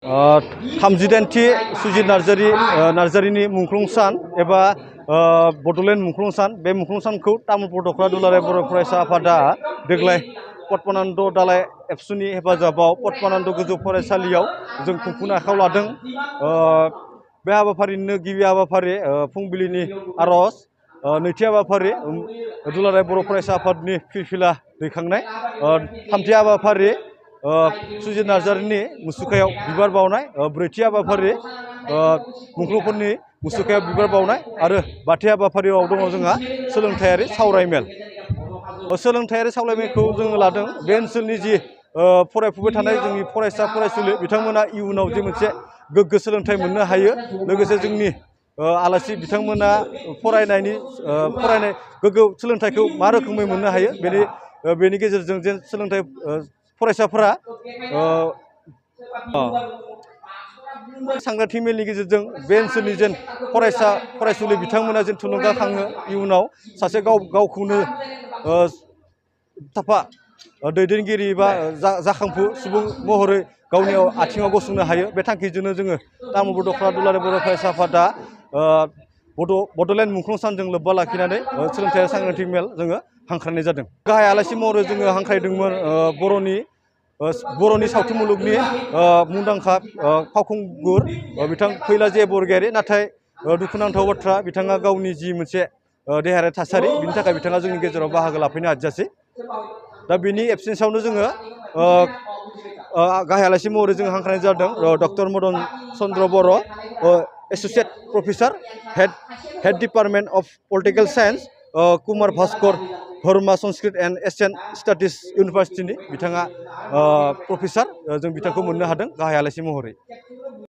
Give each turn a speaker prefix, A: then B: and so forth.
A: थामजिदाइनथि सुजित नार्जारिनि मुंख्लं सान एबा बड'लेण्ड मुंख्लं सान बे मुंख्लं सानखौ तामुलपुर दख्ला दुलाराय बर' फरायसा आफादा देग्लाय पद्मानन्द दालाय एबसुनि हेफाजाबाव पद्मानन्द गोजौ फरायसालियाव जों खुंफुंनो आखायाव लादों। बे हाबाफारिनिनो गिबि हाबाफारि फुंबिलिनि आर'ज, नैथि हाबाफारि दुलाराय बर' फरायसा आफादनि फिरफिला दैखांनाय, थामथि हाबाफारि सुजित नार्जारिनि मुसुखायाव बिबार बावनाय, ब्रैथि हाबाफारि मुंख्लंफोरनि मुसुखायाव बिबार बावनाय आरो बाथि हाबाफारियाव दङ जोंहा सोलोंथायारि सावरायमेल। सोलोंथायारि सावरायमेलखौ जोङो लादों बे ओनसोलनि जि फरायफुबाय थानाय जोंनि फरायसा फरायसुलि बिथांमोना इयुनाव जे मोनसे गोग्गो सोलोंथाइ मोननो हायो, लोगोसे जोंनि आलासि बिथांमोना फरायनाय गोग्गो सोलोंथाइखौ मा रोखोमै मोननो हायो बेनि गेजेरजों जे सोलोंथाइ फरायसाफोरा सांग्रांथि मेलनि गेजेरजों बे ओनसोलनि जेन फरायसा फरायसुलि बिथांमोना जेन थुलुंगाखाङो, इयुनाव सासे गावखौनो साफा दैदेनगिरि बा जाखांफु सुबुं महरै गावनि आथिङाव गसंनो हायो। बे थांखिजोंनो जोङो तामुलपुर दख्ला दुलाराय बर' फरायसा आफादा बड'लेण्ड मुंख्लं सानजों लोब्बा लाखिनानै सोलोंथायारि सांग्रांथि मेल जोङो हांख्रायनाय जादों। गाहाय आलासि महरै जोङो हांख्रायदोंमोन बर'नि सावथुन मुलुगनि मुंदांखा फावखुंगुर बिथां फैलाजे बरगयारि। नाथाय दुखुनांथाव बाथ्रा, बिथाङा गावनि जि मोनसे देहायारि थासारि बिनि थाखाय बिथाङा जोंनि गेजेराव बाहागो लाफैनो हादियासै। दा बेनि एबसेन्सआवनो जोङो गाहाय आलासि महरै जोङो हांख्रायनाय जादों doctor Madan Chandra Boro', associate professor, head department of political science, Kumar Bhaskar धर्मा संस्कृत एन्ड एसियान स्टाडिज इउनिभारसिटिनि बिथाङा प्रफेसार। जों बिथांखौ मोननो हादों गाहाय आलासि महरै।